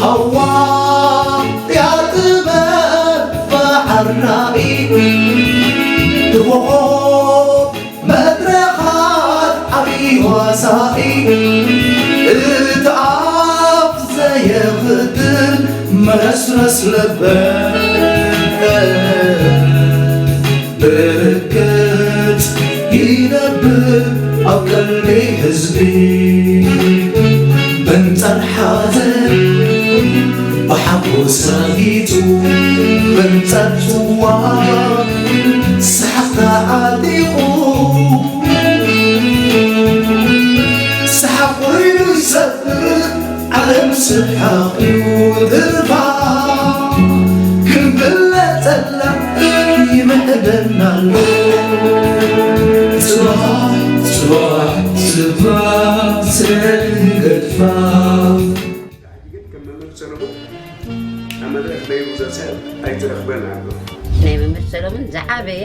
ሃዋ እያ ጥበብ በዓል ራኢ፣ ብኮኾብ መድረኻት ዓብዪ ዋሳኢ፣ እቲ ኣፍ ዘየኽድን መረስረስ ለበ ብርግጽ ይነብር ኣብ ቀልቢ ህዝቢ። በንጻር ሓዘን ብሓጎስ ኣጊጹ፣ በንጻር ጽዋ ሰሓቕ ተዓጢቑ፣ ሰሓቕ ኮይኑ ይሰፍር ዓለም ስሓቕ እዩ ትርፋ፣ ክንብለጸላ ይምዕደና ኣሎ። ጽባሕ ጽባሕ ስድራ ስለ ዝገድፋ። ሕጂ ግን ከም መምህር ሰለሙን ኣብ መድረኽ ደይቡ ዘሰብ ኣይትረኽበን ኣሎ። ናይ መምህር ሰለሙን ዝዓበየ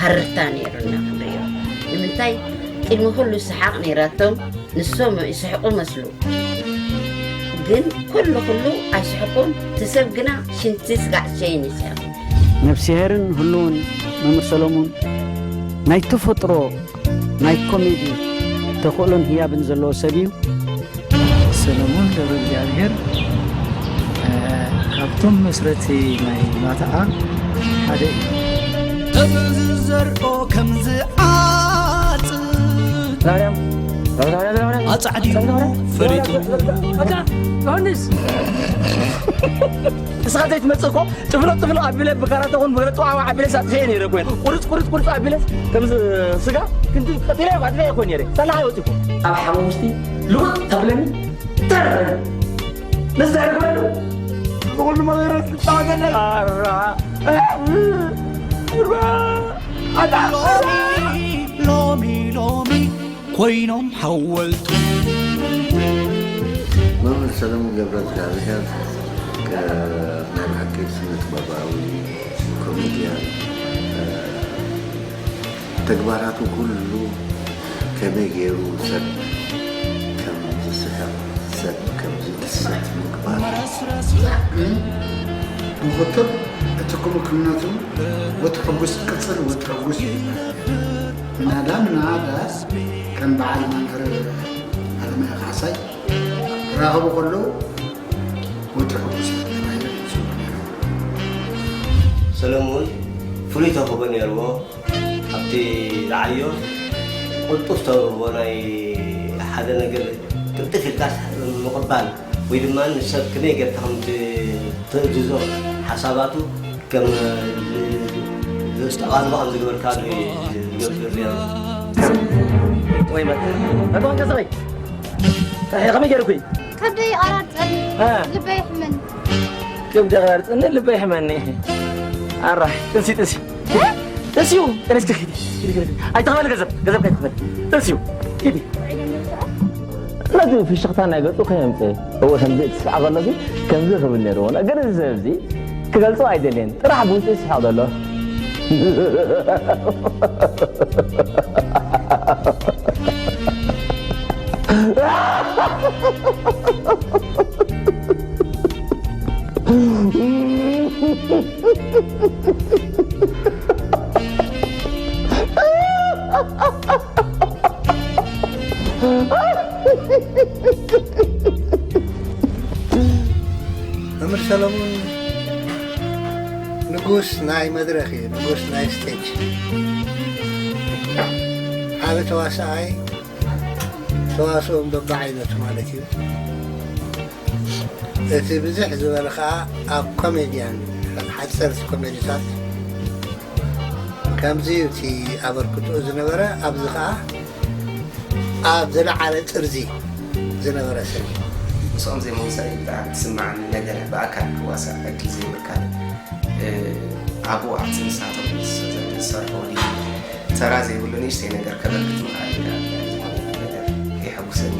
ሃርታ ነይሩና ክንሪኦ። ንምንታይ? ቅድሚ ኩሉ ሰሓቕ ነይራቶም፣ ንሶም ይስሕቁ መስሉ። ግን ኩሉ ኩሉ ኣይስሕቁን፣ እቲ ሰብ ግና ሽንቲ ስጋዕ ሸይን ይስሕቕ። ነፍስሄርን ህሉውን መምህር ሰሎሙን ናይ ተፈጥሮ ናይ ኮሜዲ ተኽእሎን ህያብን ዘለዎ ሰብ እዩ። ሰሎሞን ገብረ እግዚኣብሔር፣ እ፣ ካብቶም መስረቲ ናይ ማታኣ ሓደ እዩ። ሰብ ዝዘርኦ ከም ዝዓጽድ ኣጻዕዲኡ ፈሪጡ። በቃ፣ ዮሃንስ። ንስኻ ዘይትመጽእ እኮ፣ ጥፍሎ ጥፍሎ ኣቢለ ብካራተ ኹን ብገለ ጥዋዕዋ ኣቢለ ሳጥፈየ ነይረ እኮ። ቁርጽ፣ ቁርጽ፣ ቁርጽ ኣቢለ ከምዚ ስጋ ክንዲ ቀጢለ ባድለ እኮ ነይረ። ሳላ ኣይወጽእ እኮ። ኣብ ሓሙሽቲ ልውጥ ተብለኒ ተረፈ። ንዝድሕሪ ክበሉ ብኹሉ መገራት ትጻወተለይ። ኣራ። ኣታ። ሎሚ፣ ሎሚ፣ ሎሚ ኮይኖም ሓወልቱ። መምህር ሰለሙን ገብረ እግዚኣብሔር፣ እ፣ ናይ ብሓቂ ስነ ጥበባዊ ኮሜድያን፣ እ፣ ተግባራቱ ኩሉ ከመይ ገይሩ ሰብ ከም ዝስሕቕ፣ ሰብ ከም ዝድሰት ምግባር። ግን ንኽትብ እቲ ክምክነቱ ወትሕጉስ ቅጽል ወትሕጉስ እዩ። ናዳ ናዳ ከም በዓል መምህር ኣለማየ ካሕሳይ ክራኸቡ ከለዉ ወትሕጉስ ተባሂሉ ይጽውዑ ነይሮም። ሰለሙን ፍሉይ ተውህቦ ነይርዎ። ኣብቲ ዝዓዮ ቅልጡፍ ተውህቦ ናይ ሓደ ነገር ቅልጥፍ ኢልካ ምቕባል ወይ ድማ ንሰብ ከመይ ጌርካ ከም ት-፣ ትእዝዞ ሓሳባቱ ከም ዝ-፣ ዘስተቓልቦ ከም ዝገበርካ ዝገብር ነይሩ። ወይ መ-፣ መ-፣ መ-፣ ከመይ ገይርኩ? ከብደይ ይቐራርጸኒ፣ እ። ልበይ ይሕመኒ። ከብደይ ይቐራርጸኒ፣ ልበይ ይሕመኒ። ኣራሕ፣ ጥንሲ፣ ጥንሲ። እ? ጥንሲዩ፣ ጥንሲ፣ ኪዲ፣ ኪዲ፣ ኪዲ፣ ኪዲ። ኣይትኽፈል ገንዘብ፣ ገንዘብ ከይትኽፈል። ጥንሲዩ፣ ኪዲ። ነቲ ፍሽኽታ ናይ ገጹ ከየምጽእ። እወ፣ ከምዚ ትስዕዓ ከሎሲ፣ ከምዚ ክብል ነይርዎ። ነገር እዚ ሰብ እዚ ክገልጾ ኣይደልየን። ጥራሕ ብውሽጡ ይስሕቕ ዘሎ። መምህር ሰለሙን ንጉስ ናይ መድረኽ እዩ፣ ንጉስ ናይ ስቴጅ። ዓቢ ተዋሳኣይ፣ ተዋስኦም በብዓይነቱ ማለት እዩ። እቲ ብዝሕ ዝበለ ኸኣ ኣብ ኮሜድያን፣ ሓጸርቲ ኮሜዲታት ከምዚ እዩ እቲ ኣበርክትኡ ዝነበረ። ኣብዚ ኸኣ ኣብ ዝለዓለ ጥርዚ ዝነበረ ሰብ እዩ። ምስኦም ዘይምውሳእ እዩ ብጣዕሚ ዝስምዓኒ ነገር፣ ብኣካል ክዋሳእ ዕድል ዘይምርካብ። እ፣ ኣብኡ ኣብቲ ንሳቶም ዝሰርሕዎ ድዩ ተራ ዘይብሉ ንእሽተይ ነገር ከበርክት ምኽኣል እዩ። ዝኾነ ነገር የሐጉሰኒ።